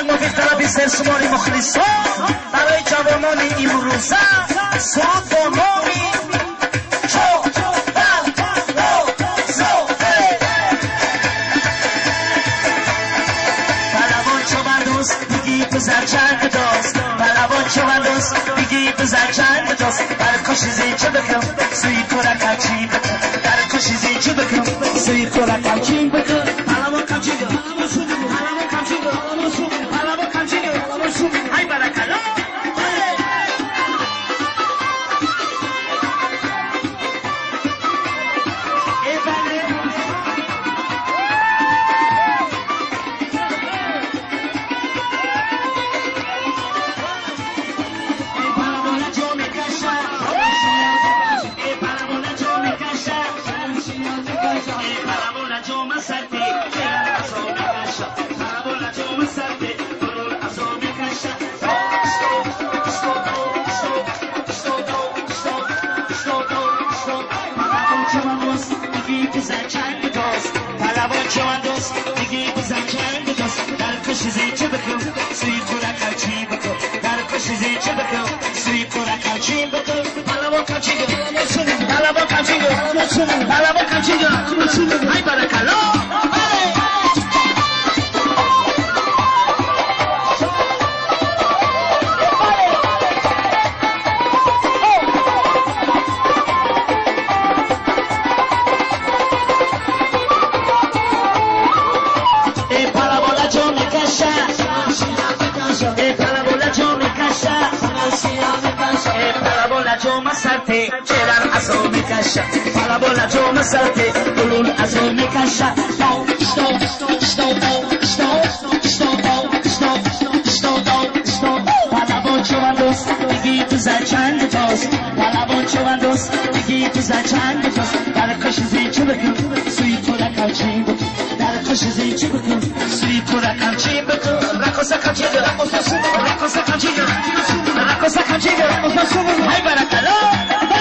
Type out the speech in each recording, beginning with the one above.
موفق طلبی سرشماری مخلصان برای جوانان امروزه سرود با نام پهلوان چوبندوز دیگی بزن چند دوست، پهلوان چوبندوز دیگی بزن چند دوست، در کشیزی چه بکن سوی کورکم چی بکن، در کشیزی چه بکن سوی کورکم چی بکن. پهلوان کمچی پهلوان کمچی پهلوان کمچی های برکلا. Ay, baracaló. Parabola joma sarte, ulul azul mekasha. Stop, stop, stop, stop, stop, stop, stop, stop. Palabon chowandos, digi tuza chand dos. Palabon chowandos, digi tuza chand dos. Dar koshizi chubakun, sui kora kamchin. Dar koshizi chubakun, sui kora kamchin. Rakosa kamchin, rakosa kamchin, rakosa kamchin. Hay barakalo. Ay,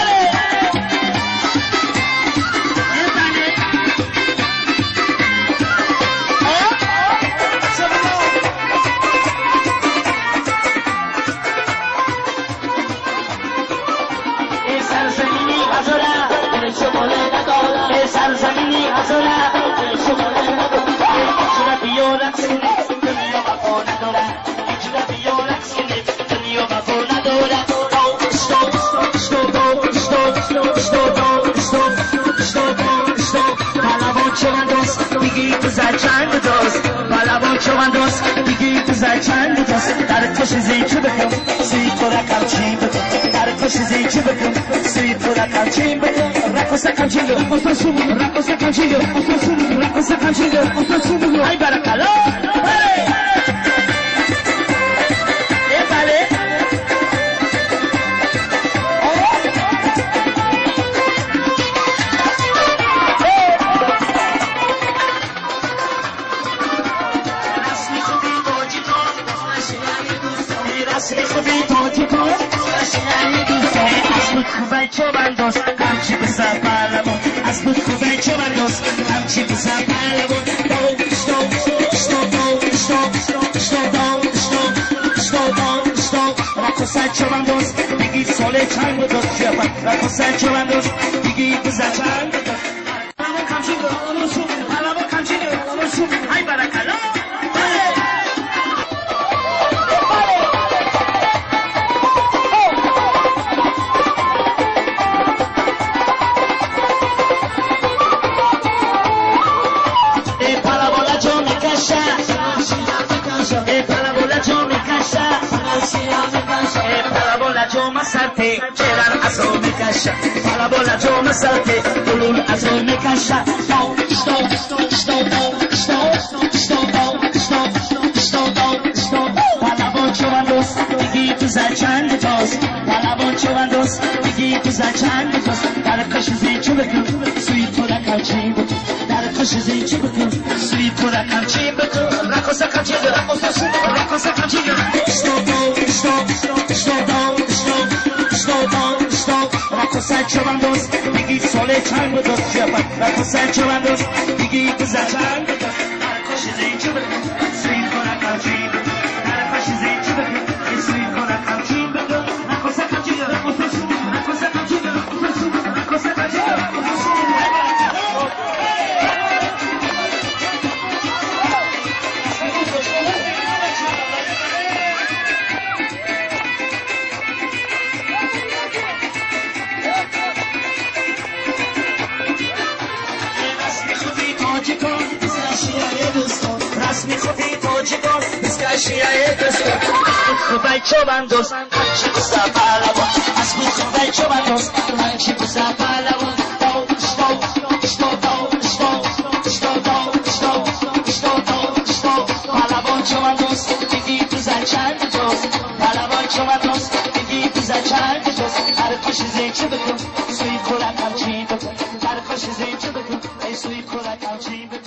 baracaló. خودی توجیکان اسکاشی ای دستان خدای چوبندوز هرچی بوسا پهلوان از خدای چوبندوز هرچی بوسا پهلوان پهلوان چوبندوز دیدی تو زن چند جاست پهلوان چوبندوز دیدی تو زن چند جاست هر خوش زیچه بکن سوی خورک همچین بکن هر خوش زیچه بکن ای سوی خورک همچین بکن.